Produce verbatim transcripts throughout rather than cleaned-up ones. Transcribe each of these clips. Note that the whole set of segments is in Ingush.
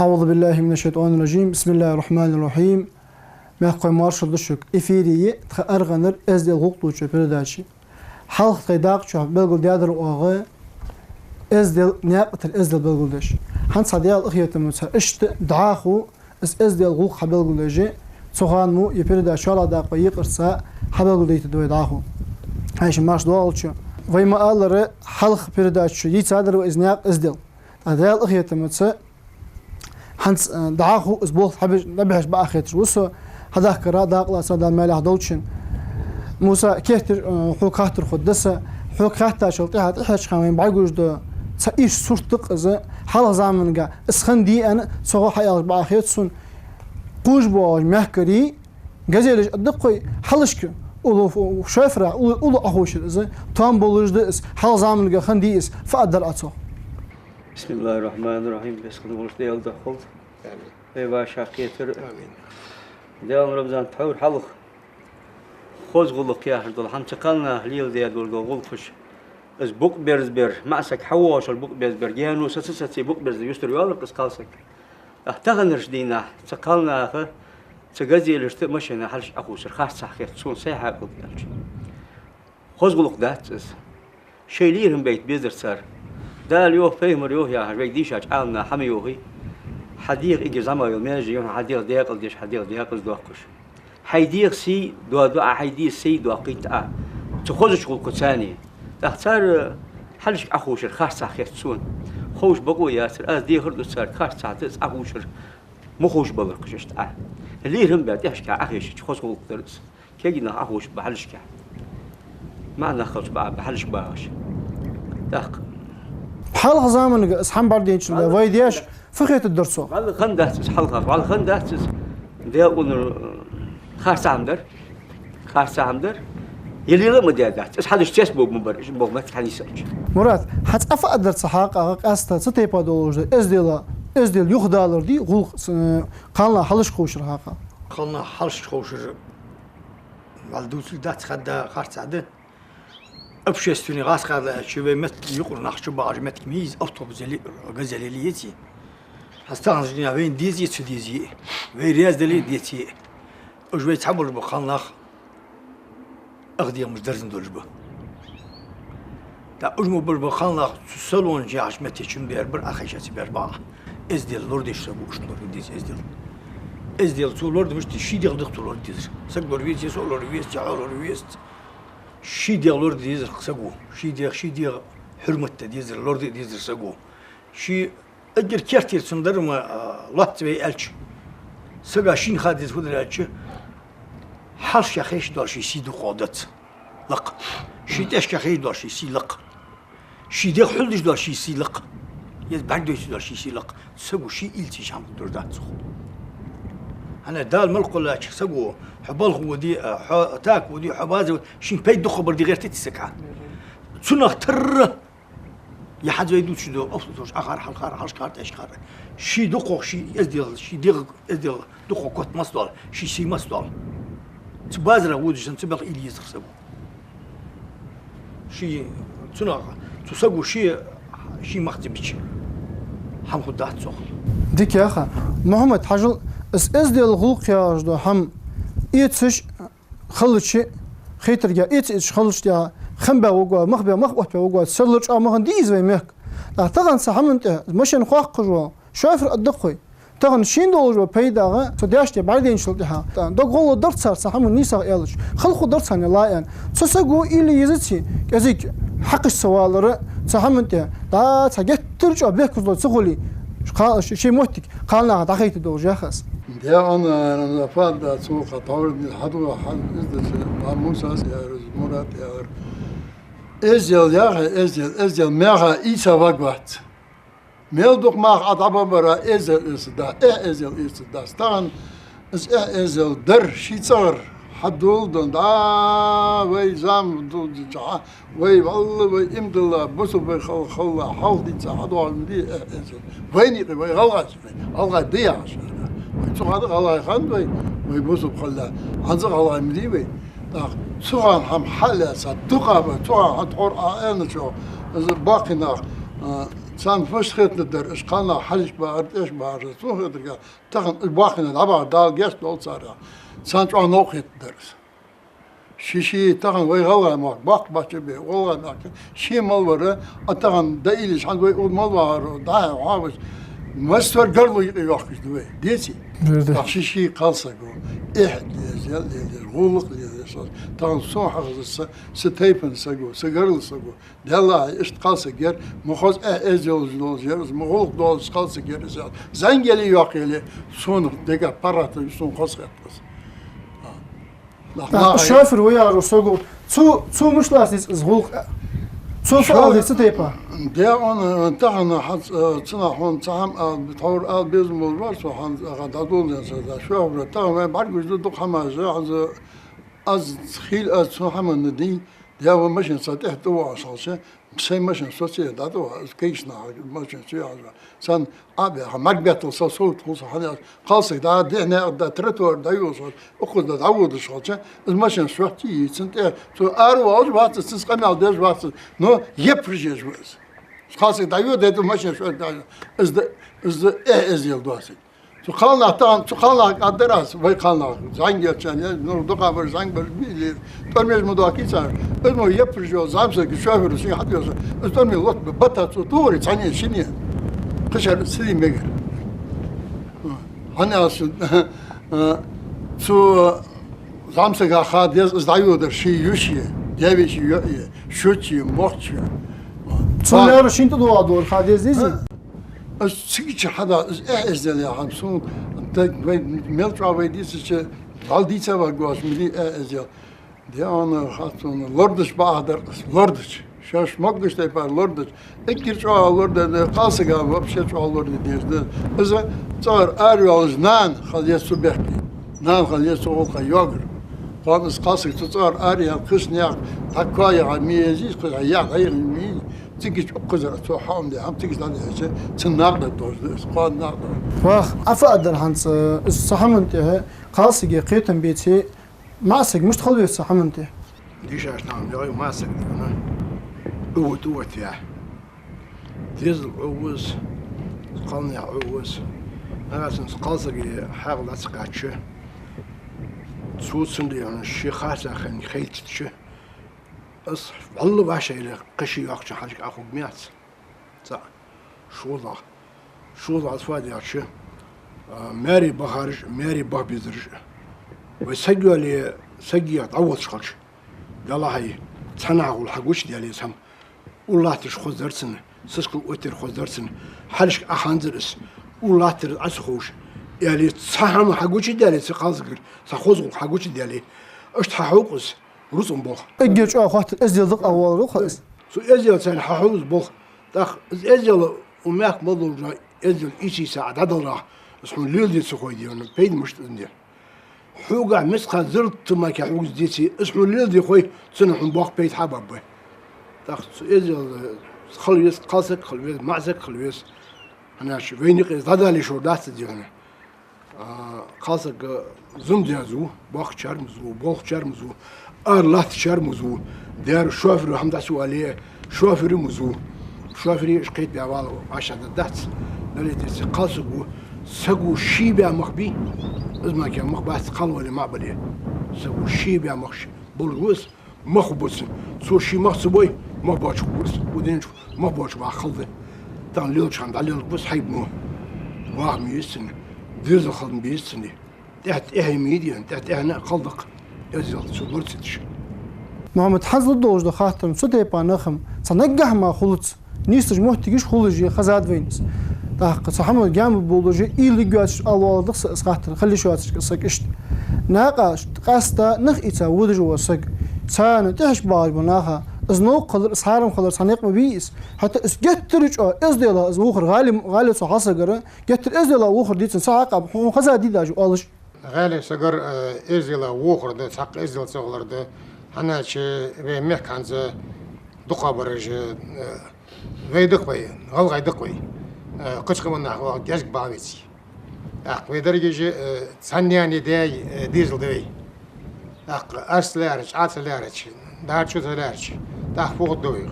أعوذ بالله من الشيطان الرجيم. بسم الله الرحمن الرحيم. Мехкахой, маршал да шуга. Эфире я тха аргӀанара эздел гӀулакх долча передача. Хьалха тхоай дакъа чу белгалдаьдар оаха эздел, наькъа тӀара эздел белгалдеш. ХӀанз цхьа Даьла къахетамца иштта дӀахо из эздел гӀулакх хьабелгалдеш, цу хана мо из передача шоллагӀа дакъа вай екъарца хьабелгалдайтаргда вай дӀахо. Хьайша марш доагӀалча, вай ма аллара, хьалха передача чу дийцадар вай из наькъа эздел. ТӀаккха Даьла къахетамца хӀанз, э, дӀахо из болх хьабеш-, дӀабихьаш бакъахьа хеташ ва со, хьадахкара дакъа лаца Дала маьлехь долда шун. Муса, кертера, э, хьога хаттар хургда са, хьога хаьттачул тӀехьа, тӀехьарча хана вайна бӀаргагуш дола цхьа ийрча сурт да-кх из, хьалха заманга из хиннадий аьнна, цох хьаалаш бакъахьа хет сона, кхувш боагӀаш мехкарий, газелаш а да-кх вай, хьалхашка уллув, шофера, уллув, уллув Ӏохувшар из, тоам болаш да из, хьалха заманга хиннадий из, фу аргдар Ӏа цох? بسم الله الرحمن الرحيم. Веза-сийлахь волча Даьла духьа хилда. Амин. Вай вӀашагӀкхетар. Амин. Даьла Рамзан, тхьовра хьалха хоза гӀулакх яхаш дола хӀама, цу кхалнаха леладаь дола гӀулакхаш, из букъ берзабар, маӀа саг хьавоагӀаш хилча букъ берзабар, гаьно саца-саций букъ берзабар юстара йоалар-кх из кхалсаг. ТӀаккха таханарча дийнахьа цу кхалнаха, цу газелашта, машина хьалхашка Ӏохувшар харцахьа хет сона, сай хьакъал аьлча. Хоза гӀулакх дац из. Шоай лерхӀам байта безар цар. Дала йоах, пайхамара йоах яхаш, вайга дийшача Ӏаламнаха хӀама йоахий, хьа дегӀа эггара зӀамагӀа йола маьже я хьона, хьа дегӀ декъала деш, хьа дегӀ декъаза доаккхаш. Хьай дегӀа сий доаду Ӏа, хьай дегӀа сий доаккхийт Ӏа цу хозача гӀулакхаца. ТӀаккха цар хьалхашка Ӏохувшар харцахьа хет сона. Ховш бокъо яцар, аз дехар ду царга, харцахьа да из Ӏохувшар, ма ховшабалар-кх уж иштта Ӏа. ЛерхӀам баь, тӀехьашка Ӏохайшача, хоза гӀулакх дар из. Кегий нах Ӏохувшаб хьалхашка. МаӀа нах хилча бакъахьа ба хьалхашка багӀаш. ТӀаккха хьалха заманга из хӀама бӀаргадайначул тӀехьа вай даьша фу хетаргдар цох? ВаллахӀи, хиннадац из хьалха, валлахӀи, хиннадац из. Даьла къонахчал, харцахьа хӀама дар. Харцахьа хӀама дар. Е лела а ма даьдац. Из хьадеш цецбовргма бар, уж болх меттиг хьанийсача. Мурат, хьа цкъа фу аргдар цу хьакъехьа, къаьстта цу тайпара долаш да эздела, эздел юхадалар дий гӀулакх, э, кхалнах хьалхашка ховшара хьакъехьа? Кхалнах хьалхашка ховшар валла дувцалуш дац, хадда харцахьа да. Общественный гӀазкхий хьал аьлча, вай мет-, юкъара нах чубагӀаш моттиг ма йий из, автобус яле, газель яле еций. ХӀанз таханарча дийнахьа вайна дезий, ца дезий, вай раьза дале а, деце а, уж вай цхьабараш ба кхалнах, ах дегӀамаш дарзан долаш ба. ТӀаккха уж мо бараш ба кхалнах, цу салон яхача метте чубаьр бар, Ӏохайша ца баьр бакъахьа. Эздел лорадеш саго иштта лораде деза эздел. Эздел цо лораде мишта, ший дегӀ да-кх цо лораде дезар. Саг лоравеце, со а лоравеце, хьо а лоравеце. Ший дегӀ лораде дезар-кх саго. Ший дегӀ, ший дегӀа хьурмат де дезар, лораде дезар саго. Ший эггара керттера цун дар ма, а, лоацца вай аьлча, сага шийна ха деза фу дар аьлча, хьалхашка ховш дола ший сий дукхагӀа дац, лакха. Ший тӀехьашка ховш дола ший сий лакха. Ший дегӀ хьулдеш дола ший сий лакха. Е бӀаргадойташ дола ший сий лакха. Саго ший уйла ца йича хӀама хургдолаш дац цох. ХӀана аьлча Дала мел кхоллача саго, хьо балха воде а, хьо така воде а, хьо базар воде а, шийна пайда дукхагӀа бар де гӀертац саг хьа. Цунах тарра, е хӀанз вай дувцаш дола автобусаш Ӏохар, хьалхар, хьалхашкахар, тӀехьашкахар. Ший дукхагӀа, ший эздел, ший дегӀа эздел дукхагӀа котмас дола, ший сий мас дола. Цу базара водаш санна, цу белха уйла е еза-кх саго. Ший, цунах, цу саго ший, ший мах ца бича, хӀама хургдац цох. Дика яха. Мухьаммад, хьажал, из эздел гӀулакх яхаш дола хӀама эцаш хилча, хетаргахьа, эца-эцаш хилча тӀехьа, хам баь вугва, мах баь, мах оттабаь вугва, серло чӀоагӀа ма хиннадий из вай мехка. ТӀаккха тахан цу хӀаман тӀа машен хоаккхаш вола шофер а да-кх вай. Тахан шийна долаш дола пайда а цу даьшта бӀаргадайначул тӀехьа, тӀа дог гӀолла дар цар цу хӀаман нийсагӀа аьлча, хала хургдар царна ла аьнна. Цу саго уйла е езаций, кӀезига хьакхаш ца валара цу хӀаман тӀа, дӀа цхьа геттара чӀоагӀа бехказло ца хуле, кха-, ш-, ший моттиг кхалнаха дӀахайта долаш яхаш. ДегӀана нафад да цо кхы товрдина хьадула хьал издача, ма Мусас яр, Мурат яр. Эздел яхе, эздел, эздел меха ийца ваг вац. Мел дукха мах Ӏа дӀабабара эздел ирца да, эхь эздел ирца да. Стаган из эхь эздел дар, ший цӀагӀара хьадоладан да, вай зама дулдича, вай валла, вай имдалла, бусу вай хал-, халла, хьалха дийца хьадоагӀа ма дий эхь эздел. Вайна юкъе, вай гӀалгӀай, гӀалгӀай да яхаш. Вай цу хана гӀалгӀай хиннад вай, вай бусу халла, хӀанз а гӀалгӀай ма дий вай. ТӀаккха цу хана хӀама хьалаьца, дукха ба, цу хана хьа тхьовра Ӏа аьнначох, из баккхий нах, а, Царна фашта хетаргдар, уж кхалнах хьалхашка бахар, тӀехьашка бахар, цун хетаргахьа, тахан уж бахкина дӀабахар, Дала гешт долда царех. Царна чӀоагӀа новкъа хетаргдар из. Ший-ший тахан вай гӀалгӀай мохк, боккха бачча бе, гӀалгӀай мехка, ший мел вар, а тахан дӀаийлаш хӀанз вай укх мел вахар, дӀа-хьа вахаш, массавар гаргало юкъе йоахкаш да вай, деций? Дер да. Тахан ший-ший кхалсаго, эхь леза, леза, гӀулакх леза, тахан сона хьахезар са, са тайпан саго, са гаргара саго, Даьллахьа, иштта кхалсаг яр, ма хоза эхь-эздел долаш яр из, ма гӀулакх долаш кхалсаг яр из. ЗӀамига яле, йоккха яле, сона дега паргӀата, сона хоза хет из. Нах, нах, шофер ва яхар саго. Цо, цо мишта лаьцад из гӀулакх? Цо фу аьлар цу тайпара? Де он, э, тахан хьан, э, цунах хьона цхьа хӀама ала, тхьовра ала безам болаш вар со, хьан, э, дӀадоладаьд са, да, шофер, тахан вай бӀаргагуш да дукха хӀамаш, хӀанз, э, аз хила, аз цу хӀаманна дий, де вай машина цу тӀехьа тӀавоагӀаш хилча, сай машина соцае дӀатӀавоагӀа, из кагийча наха машина цу яхьаш. Царна Ӏа баьха, маг беттал со сов тхуса хьанас, кхалсаг дӀа, дехьа наькъа дӀа, тротуар дӀайолаш, укхаза дӀаводаш хилча, из машина соцае йий, цун тӀа, цо аравоалаш вац из, цунца къамаьл деш вац из, но яппараш еш ва из. Кхалсаг дӀайода, дӀа машина соцае дӀа, из да, из да эхь-эздел доацилга. Цу кхалнах тахан, цу кхалнах кӀаддар аз, вай кхалнах, зӀамига ялча, е, ну, дукхагӀбараш, зӀамигабараш биъ лир, тӀормеш ма доаккхий цар. Из мо яппараш йола зӀамсаг, шофер ший хьатӀавоса, из тӀормел лотт бе, бата цо тохар цхьанне, шинне. Кхы шера сиди мегар. ХӀана аьлча, цу зӀамсага ха деза из дӀайодар ший йиша, даь-веший йоӀ, шучи, мохчи. Цо лера шин тӀа дуа дора, ха деза дези? Аз цига чу хьада, аз эхь-эздел яхар сона, даг вай, мел чӀоагӀа вай дийцача, вал дийца варгвоацаш, ма дий эхь-эздел. Де он хатсона, лорадеш бахьа дар аз, лорадеш. Шоаш могаш тайпара лорадеш. Эггара чӀоагӀа лораде, кхалсага вообще чӀоагӀа лораде дезаш да. Из цӀагӀара араваьлча нана хила еза цу бехке. Нана хила еза цу гӀулакха йоагар. Кхоана из кхалсаг цу цӀагӀара араяле, кхыча наькъа дӀакхоачаш ма езий, кхыча наькъа дӀаяха ма езий. Цига чу укхазара цо хьоам де хӀама, цига дӀадихьача, цун накъадаргдолаш да из, кхоана накъадаргдолаш. Вах, Ӏа фу аьлар хӀанз, э, из цу хӀаман тӀа, кхалсага кхетам беце, маӀа саг мишта хила веза цу хӀаман тӀа? Дийшача наха мел маӀа саг да, ну, уват, уват я. Дезал Ӏовоз, кхалнах Ӏовоз. Нагахьа санна кхалсага хьаькъал дӀа ца кхаьчача, цо цунна дийхьа ший харцахьа хинна хайтача, аз вӀалла вӀашагӀъелла кхы ший йоккхача хьалхашка Ӏохургьяц. ЦаӀ. ШоллагӀа. ШоллагӀа аз фу аьлча, а, маьре бахараш, маьре баха безараш. Вай саг йоалае, саг йоалае дӀаводаш хилча, Даллахьа, цхьаннахьа гӀолла хьагучадаьле из хӀама. Уллув латташ хоза дар цунна, сискал оттаяр хоза дар цунна. Хьалхашка Ӏоханзар из, уллув латтар Ӏа ца ховш. Аьле, цхьа хӀама хьагучадаьле, цу кхалсагара цхьа хоза гӀулакх хьагучадаьле, иштта хьахьокх из, рузкъа болх. Эггара чӀоагӀа хоттар эздел да-кх, а, воаллар укхаза из. Цу эзделца хьахьу из болх. ТӀаккха из эздел, укх мехка мел долча эздел ийца-ийца Ӏа дӀадаларах, из хьона леладе ца хой, де хьона пайда мишта да из, де. Хьогахьа мискъа зарратал мара хьогаш деце, из хьона леладе хой, цунах хьона боккха пайда хьабаргба. ТӀаккха цу эздел хила веза, кхалсаг хила веза, маӀа саг хила веза. ХӀана аьлча вайна юкъе из дӀадале шура дац из, де хьона. А, кхалсаг зуламдаьр ва, боккхагӀчар ма ва, болхагӀчар ма ва, ара латтагӀчар ма ва, дера шофера хӀама дӀа ца вале, шофера ма ва. Шофера уж кхетабе вала вӀашагӀдаргдац. Дале а тӀехьа кхалсаг ва, саго ший баь мах бий, из мара кхы мах бац, кхалвале, маӀа бале. Саго ший баь мах ш-, болаш ва из, мах ба цун. Цо ший мах ца бой, мах боацаш ва из. Укх дунен чу мах боацаш ваха хала да. Тахан лелача хана дӀалеларгва из хьайба мо. Ваха ма веза цунна, дезал хила ма беза цунна. ТӀехьа, тӀехьа ма йий, де хьона, тӀехьа, тӀехьа а кхалдаккха, эздел цо лора ца деш. Мухьаммад, хӀанз лургдолаш да хаттар, цу тайпара нах-м цхьа наггахьа мара хулац. Нийслуш моттигаш хулаш я, хезад вайна из. ТӀаккха цу хӀаман гаьна болаш я, уйла йигача ала воаллар да-кх са из хаттар, хила йиш йоацаш саг иштта. Наькъа къаьста нах ийца водаш вола саг. Царна тӀехьашка багӀаш бола наха, из новкъа хилар, из хьарам хилар цхьа никъ ма бий из. ХӀаьта из геттара чӀоагӀа эзделах из вохар, гӀали-, гӀали цу хьалсагара, геттара эзделах вохар дийцад цхьа хьакъ, хьона хезадий даже оалаш. ГӀали сагара, э, эздела вохар да, цхьаккха эздел ца хилар да. ХӀана аьлча вай мехка хӀанз дукхагӀбараш, э, вай да-кх вай, гӀалгӀай да-кх вай. Э, кхыча къаман нах ваха гешт баьбеце. ТӀаккха вай деррига, э, цхьан наьна даь, э, дезал да вай. ТӀаккха аз ца лаьрча, Ӏа ца лаьрча, дӀа чу ца лаьрча, тӀаккха фу хургда вайх?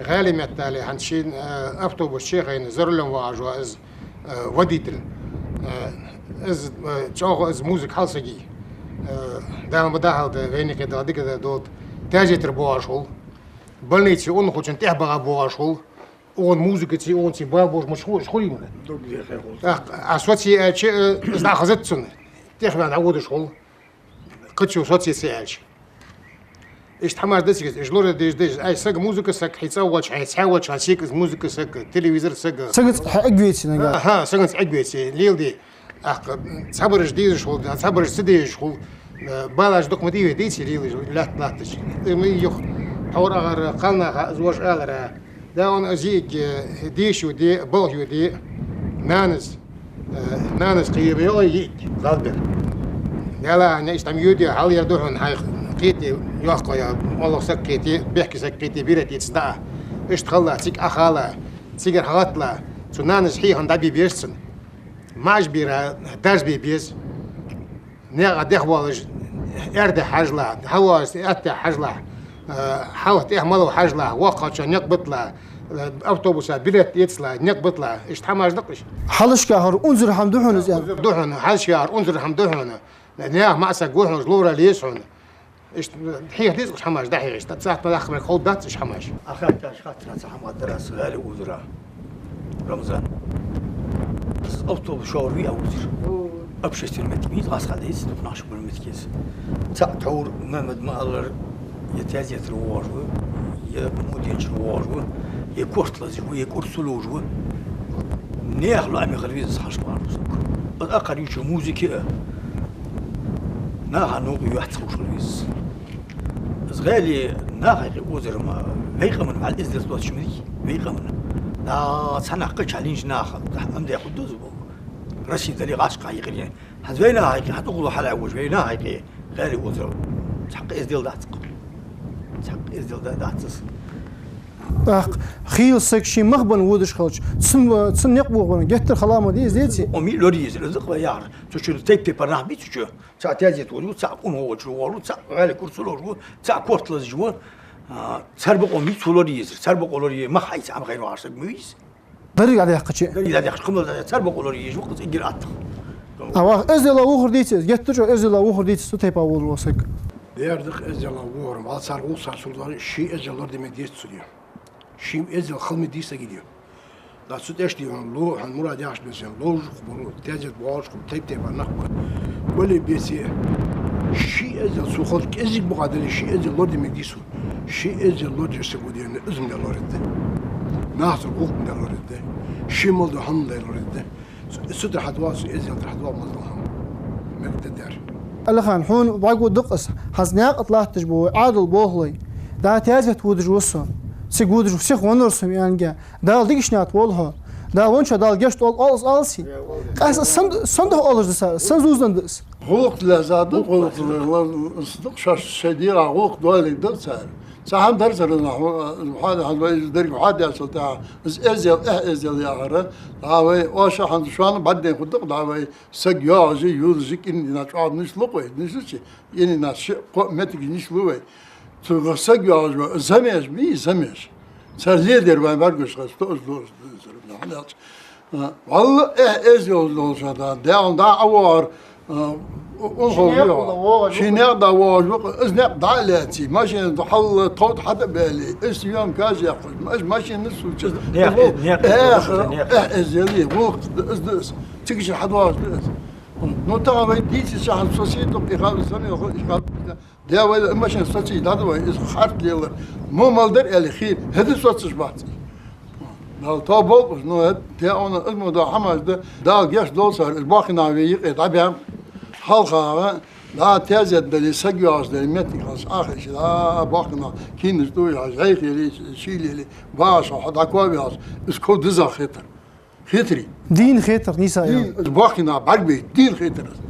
ГӀалий меттала хӀанз ший, э, автобус чу хайна, за рулём вагӀаш ва из, э, водитель. Э, из, э, чӀоагӀа из музыка хьал саг я. Э, Дала ма дахьалда, вайна юкъе Дала дика долда. Таьзетара богӀаш хул. Больнице унахочун тӀехьа баха богӀаш хул. Он музыкаци, онци бала болаш мачхуш хулийна. Дог дехе хул. Ах, а соци аьлча, э, из дӀахазац цунна. ТӀехваьнна дӀаводаш хул. Кхычо соци ца аьлча. Иштта хӀамаш да цига, иш лорадеш деш, ай, саг музыка саг, хьи цӀа волча, хьи цхьа волча, хьи сига из музыка саг, телевизор саг. Сагаца хьи эгвеци нага. Аха, сагаца эгвеци, леладе. Ах, цхьабараш дезаш хул, цхьабараш ца дезаш хул, э, балаш дукха ма дий вай, деци лелаш, латт-латташ. Э, мы юх, хьора агӀара, кхалнаха, из вош алара. Да он азиге, э, деш ю де, балх ю де, нанас, э, нанас кхиеба йо йиъиг, гӀалбер. Дала, не, иштта ам ю де, хьал яр ду хьона, хьай кхете, йохка я, молох саг кхете, бехке саг кхете, бират иц да. Иштта хала, циг ахала, цигар хьалатла, цу нанас хьи хьона дӀаби беш цун. Маж бира, даж би без. Нега дехвалаш, эрде хьажла, хьавалаш, атте хьажла, э, хьалха тӀехьа малав хьажла, воккхача некъ битла, э, автобуса билет эцла, некъ битла, иштта хӀамаш дакъ иш. Хьалашка хӀара унзара хӀама да хьона из? Ду хьона, хьалашка хӀара унзара хӀама да хьона. Нега маӀа саг ва хьона, лора леш хьона. Иштта хьеха деза уж хӀамаш, дӀахьеха, иштта цатма дахкабар ховддац уж хӀамаш. Ахатташ хаттара цхьа хӀама дар аз гӀали узара. Рамзан. Аз автобус шовр ви а узар. Общественный меттиг мийца аз хьадайс, дукха нах шу бара меттиг из. Цхьа тхьовра Мамад ма аллара, е таьзетара вожа ва, е мудечара вожа ва, е корта лазаш ва, е курсу лужа ва. Нех лоами хила веза хьалаш бахьан саг. Аз акхар ючу музыки а. Наха ногу юхьцахуш хила веза. Из гӀали наха хьи узар ма, вай къаман вал эздел доацаш ма дий, вай къаман. Да, цхьа нах кхача линч наха, да, ам де худдуз бо. Россия дали гӀашка хьайкъине. Хьаз вай наха хьайкъи, хьа тӀухула хьала вуж, вай наха хьайкъи, гӀали узар. Цхьаккха эздел дац. Цхьаккха эздел да-, дац из. Ах, хийла саг ший мах бан водаш хилча, цун, цун некъ бохабан, геттара хала ма дий из, деций? Оми лор езар, из кхы яхар. Цу чу тайп-тайпара нах бий цу чу. Цхьа таьзет вожа ва, цхьа унахочун вожа ва, цхьа гӀали курсу лужа ва, цхьа корта лазаш ва, а, цар бакъо мий цу лор езар, цар бакъо лор е, мах хьайца Ӏам хайр вагӀаш саг ма вий из. Деррига дӀадаьккхача. Деррига дӀадаьккхача, кхымал цар бакъо лор езаш ва, кхы цӀиггара аттах. А ваха эздела вухар деций из, геттара чӀоагӀа эздела вухар деций, цу тайпа волаш ва саг. Дердах эздела вухар, вал цар гӀулакх цар сулдар, ший эздел лор де мег деций цу де. Ший эздел хала мег дий сага де. Да цу тӀехьа дий хьона ло, хьона мурад яхаш бен сен, ловжух бару, таьзет богӀаш хул, тайп-тайпара нах бар. Бале беце, ший эздел цу халкъ кӀезиг бакъа дале, ший эздел лор де мег дий цо. Ший эздел лор деш саг ва дена, из ма лорадда. Нахцара гӀулакх ма лорадда. Ший мел дола хӀама ма лорадда. Цу, цу тӀара хьадоагӀа, цу эздел тӀара хьадоагӀа мел дола хӀама. Мегаргда дер. Алихан, хьона бӀаргагу дакъа аз, хьаз наькъа тӀа латташ ба вай Ӏаьдала болхлой. Да таьзет водаш ва со. Цига водаш ва, сиха венавар со венге. Дала дикача наькъа тӀа волва хьо. Дала венначоа Дала гешт долда оалаш алаций. Къаьстта сен, сен духьа оалаш да цар, сен зувзаденна да из? ГӀулакх лазар да, гӀулакх лазар да, шоаш шоай дегӀа гӀулакх долга да цар. Цхьа хӀама дар цар, хьо-, хьо-, хьо-, вай из деррига хьадессал тӀехьа, из эздел, эхь эздел яхар, дӀа вай, оаш хӀанз шоана бӀаргадайна хургда-кх, дӀа вай, саг йоагӀаш, юзаш, кӀирандина чӀоагӀа нийслу-кх вай, нийслу-кх, кӀирандина ши-кхо моттигаш нийслу вай. Цу саг йоагӀаш ва, замеш, мий замеш. Цар леладер вай бӀаргагуш хилча, тоъаш долаш да из, хӀана аьлча, а, валлахӀи, эхь эздел долаш да, дегӀан дӀа а воагӀар, а, у-, у-, ший некъа тӀа воагӀаш ва, ший некъа тӀа воагӀаш ва, из некъ дӀа а лаьций, машина тӀа хьал тхов тӀа хьатӀа а баьле, из съёмка а яьккхаш, маш-, машина суча. Эхь, эхь эздел, гӀулакх да из, да из. Цига ший хьадоагӀаш да из. Ну, тахан вай дийцача хана со сий тӀа, и хала замел хо, и хала Де вай машина соций дӀадавай, из харц лелар. Мо мел дар аьле хий, хӀаьта соцаш бац. Дала тоба болба, ну, хӀаьта, де она, из мо да хӀамаш да, Дала гешт долда цар, из боккхий нах вай юкъе дӀабаьнна. ХьалхагӀа, да, таьзет дале, саг йоагӀаш дале, моттиг хилча, ахир ши, да, боккхий нах, кийнаш дуй, хьажа, хьайх ели, шийла ели, багӀаш хьо, дӀакхоабаьлча, из ков диза хетар. Хетарий? Дийна хетар, нийса йоах. Дийна, боккхий нах бӀаргабайта, дийна хетар из.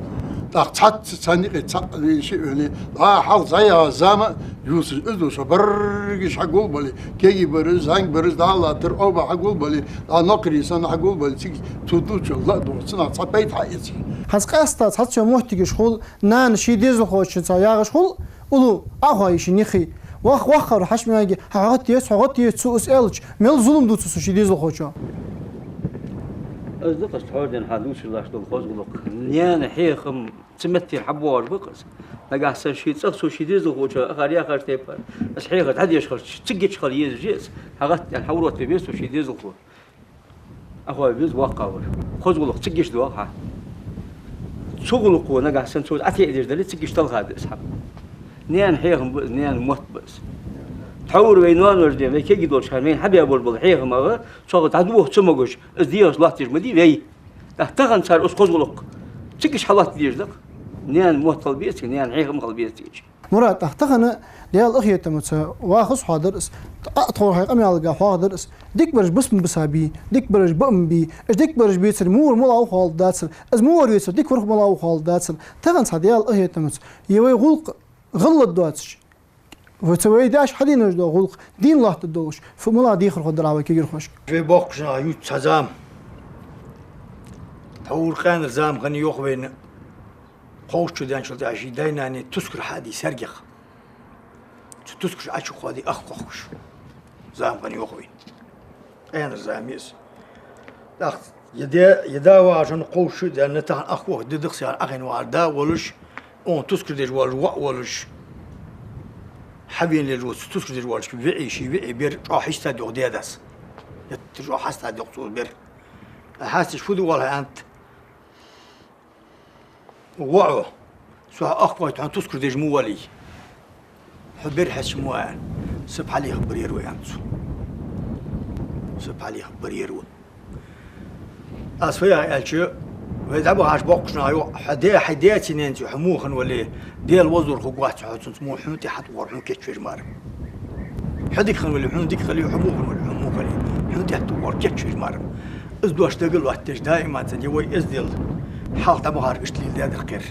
ТӀаккха цхьацца, цхьан юкъе цхьаъ вийна, шиъ вийна, дӀа хьалха зӀамига зама ювцаш, из ду со барригаш хьагулбале, кегий бараш, зӀамига бараш, дӀа а латтар, оба хьагулбале, дӀа нокхарий санна хьагулбале, цига цу дувцачох ла а дувц, цунах цхьа пайда хьаэцаш. ХӀанз къаьстта цхьацца моттигаш хул, нана ший дезалхочунца ягӀаш хул, уллув Ӏохайша ший нихий. Вах-, ваххар хьашмяги, хьа гӀатта ец, хьо гӀатта ец, цо из аьлча, мел зулам ду цо ший дезалхочоа. Аз дукхаза тхьовра денз хьа дувцаш латташ дола хоза гӀулакх. Наьна хьехам цу меттера хьабоагӀаш ба-кх из. Нагахьа санна ший цӀагӀа цо ший дезалхочоа ахар яхаш тайпара, из хьехар дӀадеш хилча, цига гича хила езаш я из. Хьа гӀатта денз хьа урод ве беза цо ший дезалхо. Ахой виза воккхагӀвар. Хоза гӀулакх цига гича доагӀа хьа. Цу гӀулакхо нагахьа санна цо Ӏатеа дезаш дале, цига гича талха да из хьа. Наьна хьехам ба из, наьна мотт ба из. Тхьовра вай ноаноша денз, вай кегий долча хана вайна хьабаь болаш бола хьехамах, цох дӀадоха ца могаш, из дегӀаца лоаттадеш ма дий вай. ТӀаккха тахан цар из хоза гӀулакх цига гича хьалоаттаде дезаш да-кх. Наьна мотт хила беза цига, наьна хьехам хила беза цига. Мурад, тӀаккха тахан Даьла къахетамца вахаш хьоадаьр из, тӀа а тховра хьай къамаьлагахьа хьоадаьр из, дика бараш бусалба бисабий, дика бараш баам бий, уж дика бараш бецаре мугӀар мел ва ховргдацар, из мугӀар вецаре дика вар мел ва ховргдацар, тахан цхьа Даьла къахетамца, е вай гӀулакх гӀалат доацаш, вай ца вай даьша хьаденаш дола гӀулакх дийна латтаргдолаш, фу мел дехар хургдар вай кагирхошка. Вай боккхагӀча наха ювц цхьа зама. Тхьовра къаьнара зама хиннай йоах вайна. Кховзткъа шу даьнначул тӀехьагӀа ший даь-наьна тускар хьаде сергех. Цу тускараш Ӏочукхоаде ах кхохкаш. Зама хиннай йоах вайна. Къаьнара зама я из. ТӀаккха е да, е да вагӀаш хинна кховзткъа шу даьнна, тахан ах кхохка ди дакъа сехьа Ӏохайна вагӀар да волаш, укхун тускар деш волаш, воӀ волаш, хьавена лелаш вола цу тускар деш волча виӀий, ший виӀий бер чӀоагӀа хьестад йоах даь-дас. Етта чӀоагӀа хьестад йоах цо бер. Хьесташ фу ду оал хьа аьннад. ВоӀо, со хьа ах кхойта хьона тускар деш ма воаллий. Хьо бер хьесташ ма ва аьнна. Са пхьа лехаргбар ер ва, аьннад цо. Са пхьа лехаргбар ер ва. Аз фу йоах аьлча, вай дӀабахача боккхагӀча наха йоах, хьа даь, хьай даьцеи наьнацеи хьо муха хинна вале, Даьла возалур хургвац хьо цунца, мо хьона тӀехьа тӀакхувр хьона кийчвеш мара. Хьо дика хинна вале, хьона дика хиле, хьо муха хинна вале, хьона муха хиле, хьона тӀехьа тӀакхувр кийчвеш мара. Из дош дага лоаттадеш даиман цӀена, е вай эздел хьалха дӀабахар иштта леладаьдар-кх ер.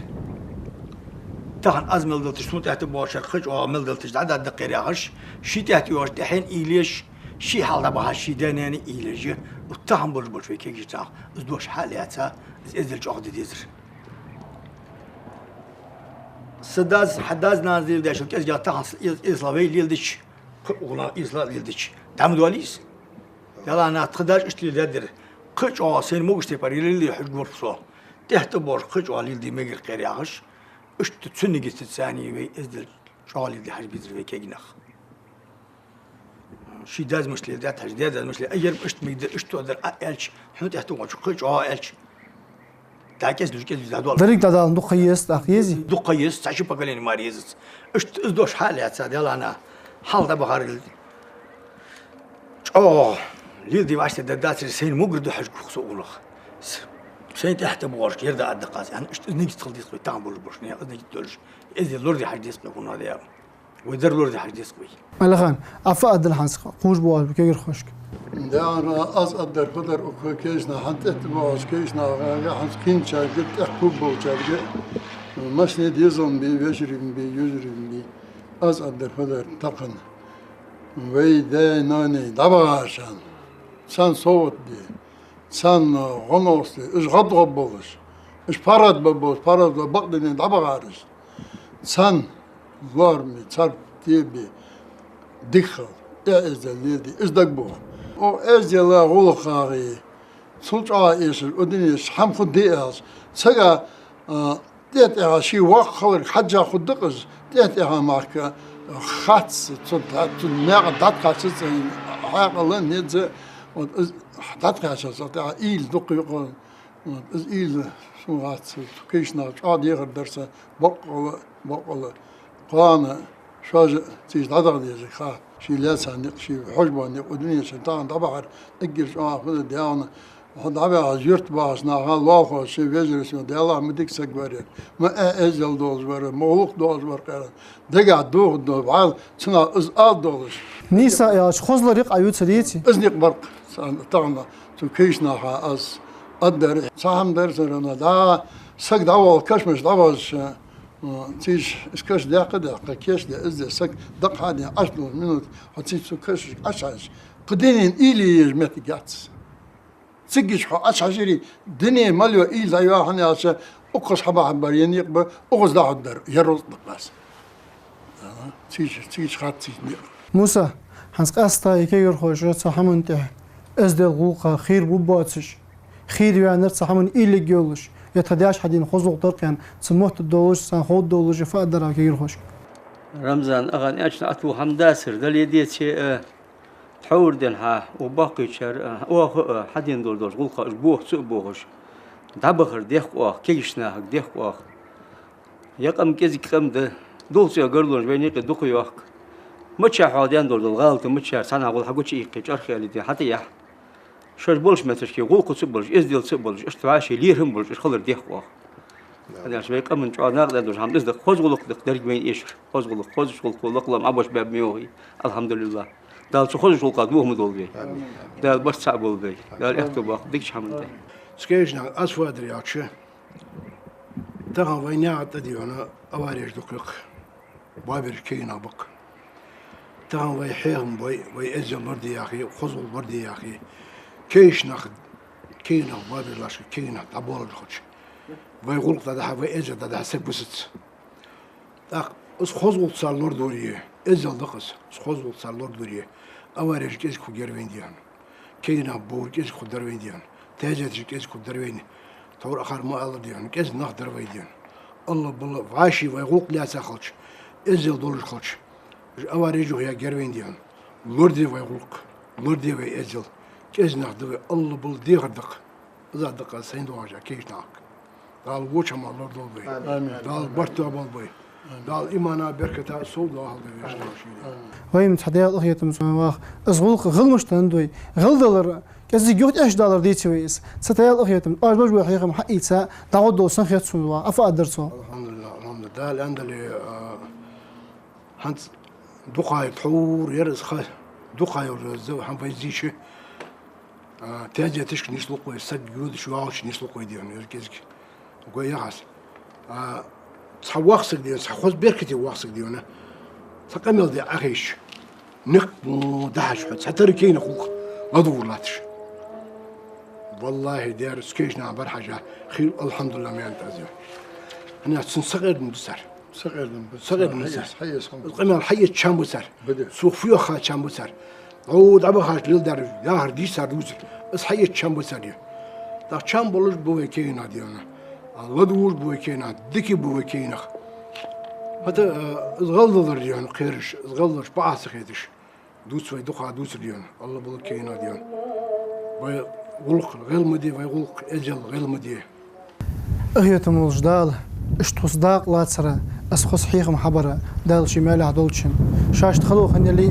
Тахан аз мел далташ, сона тӀехьа тӀабоагӀачар кхы чӀоагӀа мел далташ дӀадаьдар-кх ер яхаш, ший тӀехьа тӀайоагӀаш тӀехьен уйлаш, ший хьалха дӀабахача ший даь-наьна уйлаш я. Тахан болаш болча вай кагийча наха из дош хьа а лаьца, из эздел чӀоагӀа де дезар. Са дас, хьа дас-нанас леладаьчул кӀезигагӀа тахан из, из ла вай леладича, кхы а укхунах из ла леладича, дӀа ма доаллий из. Даьла наха тха дас иштта леладаьдар, кхы а чӀоагӀа сайна могаш тайпара леладе хьожаргва-кх со. ТӀехьа тӀабоагӀаш кхы а чӀоагӀа леладе мегар-кх ер яхаш, иштта цу нигатаца царна вай эздел чӀоагӀа леладе хьажа безар вай кагий нах. Ший дас мишта леладаьд хьажа, даь-дас мишта леладаьд, ер иштта мегаш дар, иштта дар а аьлча, хьона тӀехьа тӀагӀочо кхы а чӀоагӀа аьлча, дӀа кӀезига-кӀезига дӀадоал. Деррига дӀадала дукха ха езац, тӀаккха езий? Дукха ха езац, цхьа ши поколени мара езац. Иштта из дош хьа а лаьца, Даьла наха хьалха дӀабахар чӀоагӀа леладе вӀаштӀехьдаргдацар, сайна могар да хьожаргва-кх со укхунах. С-, сайна тӀехьа тӀабоагӀарашка ер да аргда-кх аз, аьнна, иштта из нигат хила деза-кх вай тахан болаш болча наьха, из нигат долаш, эздел лораде хьажа деза-кх вай укхунах, Даьла. Вай дар лораде хьажа деза-кх вай. Алихан, Ӏа фу аргда хьанца, кхувш боагӀаш ба кагирхошка? Даьла, аз аргдар фу дар укх кагийча наха, хӀанз тӀехьа тӀабоагӀача кагийча нахага, хӀанз кхийначарга, тӀехьа кхувш болчарга, машенаи дезалеи бе, вежареи бе, йижареи бе. Аз аргдар фу дар тахан. Вай даьй-наьнай дӀабахачарна царна совгӀат де, царна гӀо-новкъостал де, уж гӀадгӀоргболаш, уж паргӀатбаргболаш, уж паргӀатбаргболаш, бакъдолаш дӀабахараш. Царна лоархӀаме, царна тӀабе, дика хила, эхь-эздел леладе, из дагабу. Укх эздела гӀулакхагӀеи, цул чӀоагӀа эшаш, укх дунен чу хӀама хургда аьлча, сага, а, тӀехьа-тӀехьа ший воккха хиларга хьежжа хургда-кх из, тӀехьа-тӀехьа мара хац, цу, цу наькъа дӀатӀакхаьчача цӀа хьаькъал а, низ а, вот из дӀатӀакхаьчача цӀа тӀехьа уйла дукха я-кх. Вот из уйла сона хац, цу кагийча наха чӀоагӀа дехар дар са, боккъала, боккъала. Кхоана шоаш а цига дӀадаха деза, ха, ший лаьца никъ, ший хьожа бола никъ, укх дунен чу тахан дӀабахар эггара чӀоагӀа хӀама да, Даьла наха. Хьо дӀабаьхача юрта бахача наха, лоалахошта, шоай вежарашта, Даьла, ма дика саг вар ер, ма эхь-эздел долаш вар ер, ма гӀулакх долаш вар ер, кхеран дагахь дохаду, бӀаьл цунах из ала долаш. Нийса аьлча, хозлар я-кх Ӏа ювцар, еций? Из никъ бар-кх. Тахан цу кагийча наха аз аргдар, цхьа хӀама дар цар, дӀа саг дӀавоал, кашамашка дӀавоалаш, цига из каша даьккха а даьккха, кийчдаь, из даь, саг дакъа хьадена, Ӏочудолалуш минот, хьо цига цу кашашка Ӏочухьежача, кхы дунен уйла е езаш моттиг яц. Цига гича хьо Ӏочухьежаре, дунен мел йола уйла дӀайоагӀа, хӀана аьлча укхаза хьабахьаргбар ер никъ ба, укхаза дӀахьоргдар ер рузкъа да-кх аз. Цига, цига хатта цига. Муса, хӀанз къаьстта е кагирхоша цу хӀаман тӀехьа эздел, гӀулакха хийра бубоацаш, хийра ваьннар цу хӀаман уйла йолаш, е тха даьша хьадена хоза гӀулакх дар аьнна, цу мотт долаш, царна ховргдолаш, фу аргдар Ӏа кагирхошка? Рамзан, агӀан, аьчна ату хӀама дацар, дале деце, э, тхьовра денз, укх боккхийчар, э, оаха, э, хьадена долаш дола гӀулакх уж бохаш, цу а бохаш, дӀабахар дехк оаха, кагийча нахага дехк оаха. Е къам кӀезига къам да, дулх цӀе гарлонаш вайна юкъе дукха йохк. Мичча хьоадаьнна дола гӀалат мичча яр, цхьаннахьа гӀолла хьагуча иккхе, чӀоархаялийте, хьатӀаяккха. Шоаш болча метташка гӀулакх ца болаш, эздел ца болаш, иштта вӀаший лерхӀам болаш, иштта хилар дехк оаха. Хьанаш вай къаман чӀоагӀа накъадаьнна дола хӀама да из, хоза гӀулакх да-кх деррига вайна эшар. Хоза гӀулакх, хозача гӀулакхо лакха лоам Ӏобоаккхаш баьб ма йоахий. АлхьамдулиллахӀ. Дала цу хозача гӀулакха дохам долда вай. Дала барт цхьа болба вай. Дала аьттув боаккхалба дикача хӀаман тӀа. Скажи, аз фу аргдар аьлча, тахан вай наькъа тӀа, дий хьона, авареш дукха я-кх, боабеш кагий нах ба-кх. Тахан вай хьехам бой, вай эздел лораде яхе, хоза гӀулакх лораде яхе, кагийча нах, кагий нах боабеш латтача, кагий нах дӀаболабеш хилча, вай гӀулакх дӀадахьа, вай эздел дӀадахьа саг бусац. ТӀаккха из хоза гӀулакх цар лорадоре, эздел да-кх из, из хоза гӀулакх цар лорадоре, авареш кӀезига хургьяр вайна, дий хьона. Кагий нах бовр кӀезига хургдар вайна, дий хьона. Тезеташ кӀезига хургдар вайна. Тхьовра акхар ма аллара, дий хьона, кӀезига нах дар вай, дий хьона. Алла-балла, вӀаший вай гӀулакх лаьца хилча, эздел долаш хилча, уж авареш юхаяргьяр вайна, дий хьона. Лораде вай гӀулакх, лораде вай эздел. КӀезига нах да вай, алла-балла, дехар да-кх. Из да-кх аз сайна доагӀаш кагийча нахага. Дала воча хӀамах лорадолда вай. Амин. Дала барт тоаболба вай. Дала имана, берката совдоахалда вай вешта. Вай ма цхьа Даьла къахетамца ваха. Из гӀулакх гӀиламаш тан дой. ГӀиладалар, кӀезига юхатӀехьашдалар деций вай из? Цу Даьла къахетамца, оаш беш бола хьехам хьаийца, дӀагӀоргдолаш санна хет сона ваха. Ӏа фу аргдар цох? АлхьамдулиллахӀ, алхьамдулиллахӀ. Дала аьннадале, а, хӀанз дукха тхьовра яр из ха, дукха йолча зав хӀама вай зийча, а, тезеташка нийслу-кх вай, саг йодаш йоагӀача нийслу-кх вай, дий хьона, ер кӀезига. Гой яхаш. А, цхьа воккха саг, дий хьона, цхьа хоза беркате воккха саг, дий хьона, цхьа къамаьл де Ӏохайшача, никъ мо дахьаш хьо, цхьатарра кагий нах гӀулакх ладувгӀар латташ. ВаллахӀи, дера, цу кагийча наха бар хьежа, хир, алхьамдулиллахӀ, ма аьннад аз, йоах. ХӀана аьлча цунна сакъердам ба цар. Сакъердам ба. Сакъердам ба цар. Хьаэц, хьаэц хӀама. Из къамаьл хьаэц чам ба цар. Ба де. Цо фу йоах чам ба цар. Ӏо дӀабахача леладаьр яхар дийцар дувцар. Из хьаэц чам ба цар, йоах. ТӀаккха чам болаш ба вай кагий нах, дий хьона. А, ладувгӀаш ба вай кагий нах, дика ба вай кагий нах. ХӀаьта, а, из гӀиладалар, дий хьона, кхераш, из гӀиладалараш бакъахьа ца хеташ. Дувц вай дукха дувцар, дий хьона, алла-балла, кагий нах, дий хьона. Вай гӀулакх гӀелма де, вай гӀулакх, эздел гӀелма де. Къахетам волча Дала, иштта тхоца дакъа лацара, аз хоза хьехам хьабара, Дала ший маьлехь долда шун. Шоашта хало хиннай,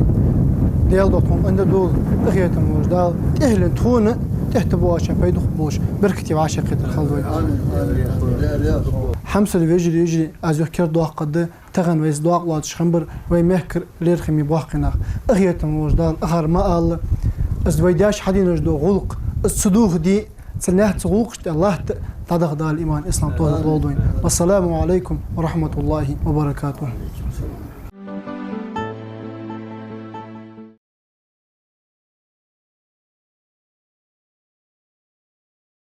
Даьла духьа тхона къинтӀера долда, къахетам волча Дала, тӀехьленна тхона, тӀехьа боагӀачоа пайда хургболаш, беркате вӀашагӀкхетар хилда вай. Хьамсара вежарий, йижарий, аз юха кердадоаккхаргда, тахан вайца доакъа лоацаш хиннабар вай мехкара лерхӀаме боккхий нах. Къахетам волча Дала акхар ма алла, из вай даьша хьадена дола гӀулакх, из ца дохаде, цу наьха гӀулакхашта тӀа латта дӀадаха Дала иман, ислам, тофикъ лолда вайна. Вассаламу Ӏалайкум ва рахьматуллахӀи ва баракатухӀ.